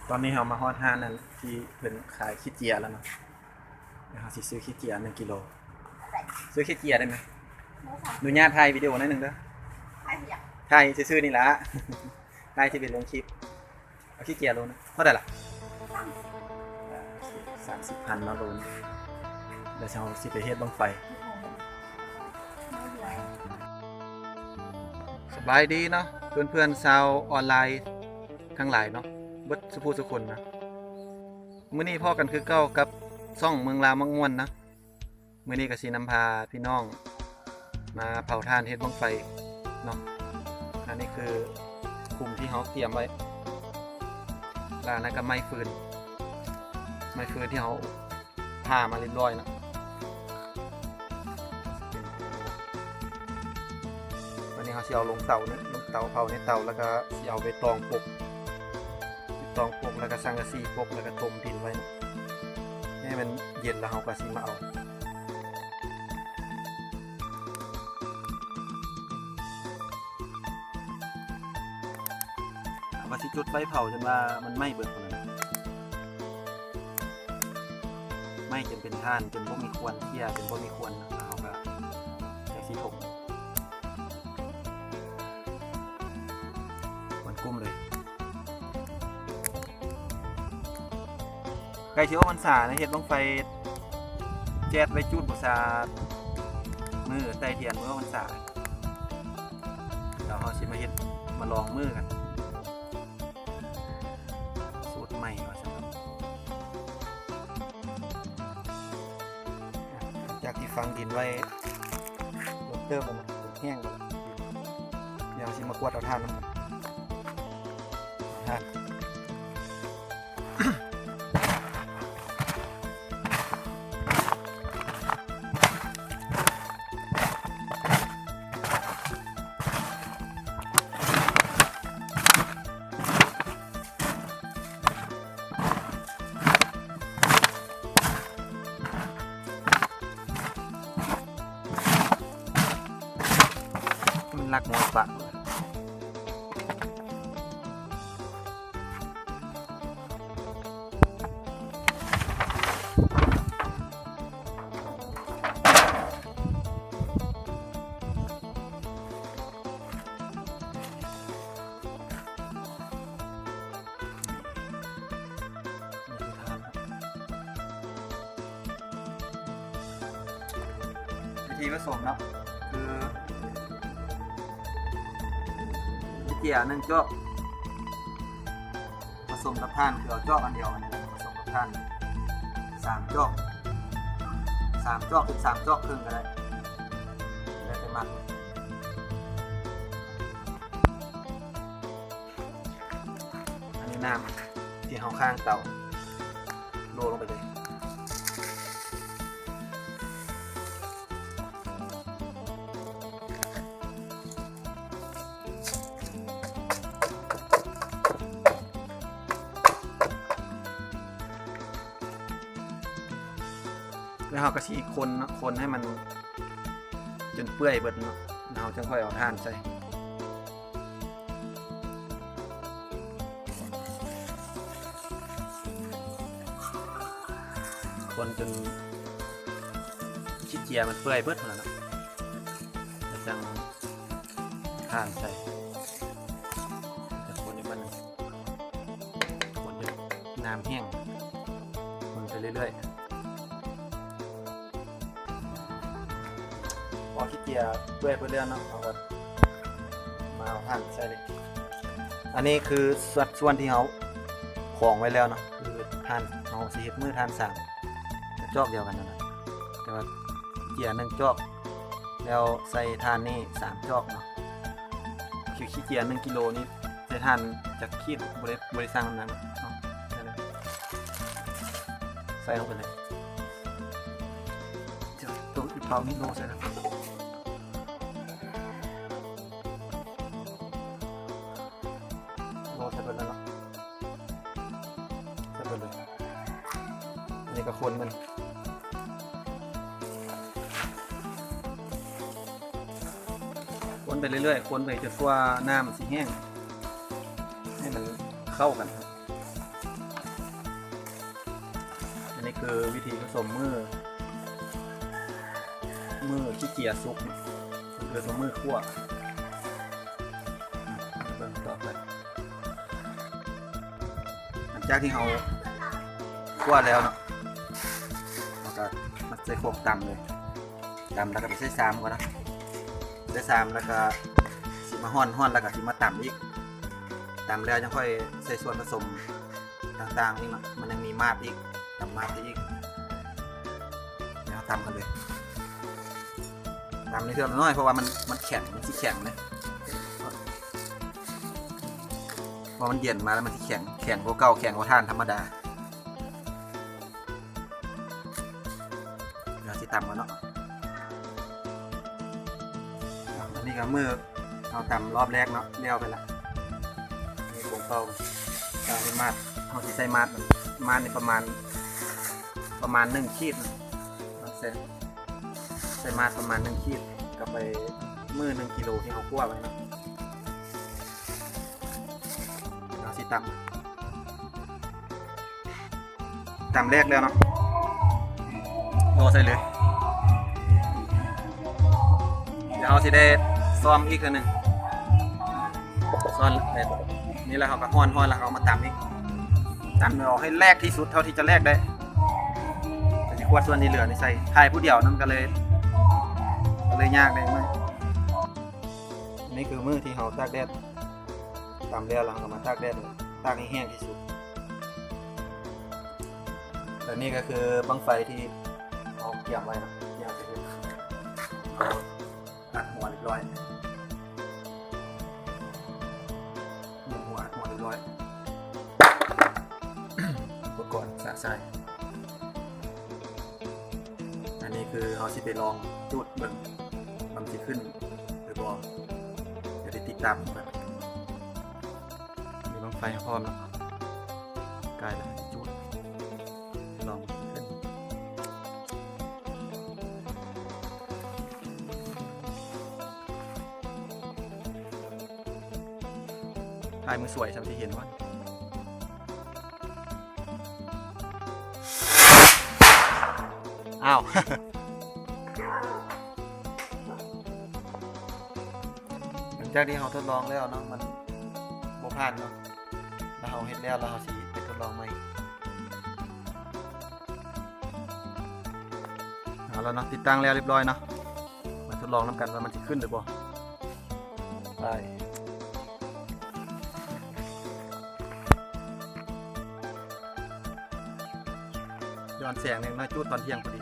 ຕອນນີ້ເຮົາມາຮອດຮ້ານນັ້ນທີ່ເພິ່ນຂາຍຂີ້ເຈຍແລ້ວເນາະ. ດຽວເຮົາຊິຊື້ຂີ້ເຈຍໜຶ່ງກິໂລ. ຊື້ຂີ້ເຈຍໄດ້ໄໝ? ອະນຸຍາດຖ່າຍວິດີໂອໜ້ອຍໜຶ່ງເດີ. ຖ່າຍຫຍັງ? ຖ່າຍຊື່ໆນີ້ລະ. ຖ່າຍຊິໄປລົງຄລິບ. ເອົາຂີ້ເຈຍໂລນະ. ເທົ່າໃດລະ? ສາມສິບພັນເນາະໂລນະ. ດຽວເຮົາຊິໄປເຮັດບັ້ງໄຟ. ສະບາຍດີເນາະ ເພື່ອນໆຊາວອອນລາຍທັງຫຼາຍເນາະ ເບິດສູ່ຜູ້ສູ່ຄົນນະ. ມື້ນີ້ພໍ້ກັນຄືເກົ່າກັບຊ່ອງເມືອງລາວມັກມ່ວນນະ. ມື້ນີ້ກໍຊິນຳພາພີ່ນ້ອງມາເຜົາຖ່ານເຮັດບັ້ງໄຟເນາະ. ອັນນີ້ຄືຂຸມທີ່ເຮົາຕຽມໄວ້ ແລ້ວອັນນັ້ນກໍໄມ້ຟືນ ໄມ້ຟືນທີ່ເຮົາຜ່າມາຮຽບຮ້ອຍເນາະ. ວັນນີ້ເຮົາຊິເອົາລົງເຕົາເນາະ ລົງເຕົາເຜົາໃນເຕົາ ແລ້ວກໍຊິເອົາໃບຕອງປົກ ໃບຕອງປົກ ແລ້ວກໍສັງກະສີປົກ ແລ້ວກໍຖົມດິນໄວ້ເນາະ ໃຫ້ມັນເຢັນ ແລ້ວເຮົາກໍຊິມາເອົາ. ເຮົາກໍຊິຈຸດໄຟເຜົາຈົນວ່າມັນໄໝ້ເບິດພຸ້ນແຫຼະ ໄໝ້ຈົນເປັນຖ່ານ ຈົນບໍ່ມີຄວັນ ເຈ້ຍຈົນບໍ່ມີຄວັນ ແລ້ວເຮົາກໍຈັ່ງຊິຖົມ ມັນກຸ້ມເລີຍ. ໃກ້ຊິອອກພັນສານະ ເຮັດບັ້ງໄຟແຈດໄວ້ຈູດບູຊາ ມື້ໄຕ້ທຽນມື້ອອກພັນສາ. ແລ້ວເຮົາຊິມາເຮັດ ມາລອງມືກັນ ສູດໃໝ່ວ່າຊັ້ນເນາະ. ຈາກທີ່ຝັງດິນໄວ້ດົນເຕີບແລ້ວເນາະ ແຫ້ງແລ້ວ ດຽວຊິມາກວດເອົາຖ່ານນຳກັນ ຖ່ານ ມັນລັກງົວປະ. ວິທີປະສົມເນາະ ຄື ເຈ້ຍໜຶ່ງຈອກ ປະສົມກັບຖ່ານ ຄືເອົາຈອກອັນດຽວ ປະສົມກັບຖ່ານສາມຈອກ ສາມຈອກ ເປັນສາມຈອກເຄິ່ງກໍໄດ້ ແລ້ວແຕ່ມັກ. ອັນນີ້ນ້ຳທີ່ເຮົາຄ້າງເຕົາ ໂລລົງໄປເລີຍ. ແລ້ວເຮົາກໍຊິຄົນເນາະ ຄົນໃຫ້ມັນຈົນເປື່ອຍເບິດເນາະ ແລ້ວເຮົາຈັ່ງຄ່ອຍເອົາຖ່ານໃສ່. ຄົນຈົນຂີ້ເຈຍມັນເປື່ອຍເບິດພຸ້ນລະເນາະ ແລ້ວຈັ່ງຖ່ານໃສ່. ແຕ່ຄົນໃຫ້ມັນ ຄົນຈົນນ້ຳແຫ້ງ ຄົນໄປເລື້ອຍໆ. ພໍຂີ້ເຈຍເປື່ອຍເບິດແລ້ວເນາະ ເຮົາກໍມາເອົາຖ່ານໃສ່ເລີຍ. ອັນນີ້ຄືສັດສ່ວນທີ່ເຮົາຂອງໄວ້ແລ້ວເນາະ ຄືຖ່ານ ເຮົາຊິເຮັດມື້ຖ່ານສາມ ຈອກດຽວກັນນັ້ນນະ ແຕ່ວ່າເຈຍໜຶ່ງຈອກ ແລ້ວໃສ່ຖ່ານນີ້ສາມຈອກເນາະ. ຄືຂີ້ເຈຍໜຶ່ງກິໂລນີ້ ໃສ່ຖ່ານຈັກຂີດ ບໍ່ໄດ້ ບໍ່ໄດ້ຊັ່ງນຳເນາະ ໃສ່ລົງໄປເລີຍ. ໂຕອີເປົານີ້ໂລໃສ່ລະ ໂລໃສ່ເບິດແລ້ວເນາະ ໃສ່ເບິດເລີຍ. ອັນນີ້ກໍຄົນມັນ ຄົນໄປເລື້ອຍໆ ຄົນໄປຈົນກວ່ານ້ຳຊິແຫ້ງ ໃຫ້ມັນເຂົ້າກັນ. ຄືວິທີຜະສົມມື້ ມື້ຂີ້ເກຍສຸກ ຄືສົມມື້ຂົ້ວ. ເບິ່ງຕໍ່ໄປ ຫຼັງຈາກທີ່ເຮົາຂົ້ວແລ້ວເນາະ ເຮົາກໍມາໃສ່ຄວກຕຳເລີຍ. ຕຳແລ້ວກໍໄປໃສ່ຊາມກ່ອນນະ ໃສ່ຊາມແລ້ວກໍຊິມາຮ່ອນ ຮ່ອນແລ້ວກໍຊິມາຕຳອີກ. ຕຳແລ້ວຈັ່ງຄ່ອຍໃສ່ສ່ວນຜະສົມຕ່າງໆອີກເນາະ ມັນຍັງມີໝາດອີກ ຕຳໝາດໄປອີກ. ດຽວເຮົາຕຳກັນເລີຍ ຕຳໃນເທື່ອນ້ອຍ ເພາະວ່າມັນ ມັນແຂງ ມັນຊິແຂງເດ້ ເພາະມັນເຢັນມາແລ້ວມັນຊິແຂງ ແຂງກວ່າເກົ່າ ແຂງກວ່າຖ່ານທຳມະດາ. ດຽວເຮົາຊິຕຳກ່ອນເນາະ. ອັນນີ້ກໍມື້ເຮົາຕຳລອບແລກເນາະ ແລ້ວໄປລະ. ນີ້ກົງເປົ່າ ການເຮັດໝາດ ເຮົາຊິໃສ່ໝາດ ໝາດນີ້ປະມານ ປະມານໜຶ່ງຂີດເນາະ ໃສ່ ໃສ່ໝາດປະມານໜຶ່ງຂີດ ກໍໄປມື້ໜຶ່ງກິໂລທີ່ເຮົາຂົ້ວໄວ້ເນາະ. ເຮົາຊິຕຳ ຕຳແລກແລ້ວເນາະ ບໍ່ໃສ່ເລີຍ. ດຽວເຮົາຊິໄດ້ຊ້ອມອີກເທື່ອໜຶ່ງ ຊ້ອມແບບນີ້ແລ້ວ ເຮົາກໍຮ້ອນໆ ແລ້ວເຮົາເອົາມາຕຳອີກ ຕຳເອົາໃຫ້ແຫຼກທີ່ສຸດເທົ່າທີ່ຈະແຫຼກໄດ້. ກໍຊິຂວດສ່ວນທີ່ເຫຼືອນີ້ໃສ່ ຂາຍຜູ້ດຽວນຳ ກໍເລີຍ ກໍເລີຍຍາກແດ່ໜ້ອຍ. ອັນນີ້ຄືມື້ທີ່ເຮົາຕາກແດດ ຕຳແລ້ວ ແລ້ວເຮົາກໍມາຕາກແດດ ຕາກໃຫ້ແຫ້ງທີ່ສຸດ. ແລະນີ້ກໍຄືບັ້ງໄຟທີ່ເຮົາກຽມໄວ້ເນາະ ທີ່ເຮົາຈະເຮັດ ເຮົາຕັດຫົວຮຽບຮ້ອຍ ໝູນຫົວ ອັດຫົວຮຽບຮ້ອຍ ອຸປະກອນສະສາຍ. ອັນນີ້ຄືເຮົາຊິໄປລອງຈູດເບິ່ງວ່າມັນຊິຂຶ້ນຫຼືບໍ່ ດຽວໄດ້ຕິດຕາມກັນ. ມີບັ້ງໄຟພ້ອມແລ້ວ ໃກ້ແລ້ວ ຈູດລອງຂຶ້ນ. ຖ່າຍມືສວຍຊ່ຳຊິເຫັນວ່າ ອ້າວ ຫຼັງຈາກທີ່ເຮົາທົດລອງແລ້ວເນາະ ມັນບໍ່ຜ່ານເນາະ ແລ້ວເຮົາເຮັດແລ້ວ ແລ້ວເຮົາຊິໄປທົດລອງໃໝ່. ເອົາລະເນາະ ຕິດຕັ້ງແລ້ວຮຽບຮ້ອຍເນາະ ມາທົດລອງນຳກັນວ່າມັນຊິຂຶ້ນຫຼືບໍ່. ໄປ ຍ້ອນແສງແໜ້ໜ້ອຍ ຈູດຕອນທ່ຽງພໍດີ.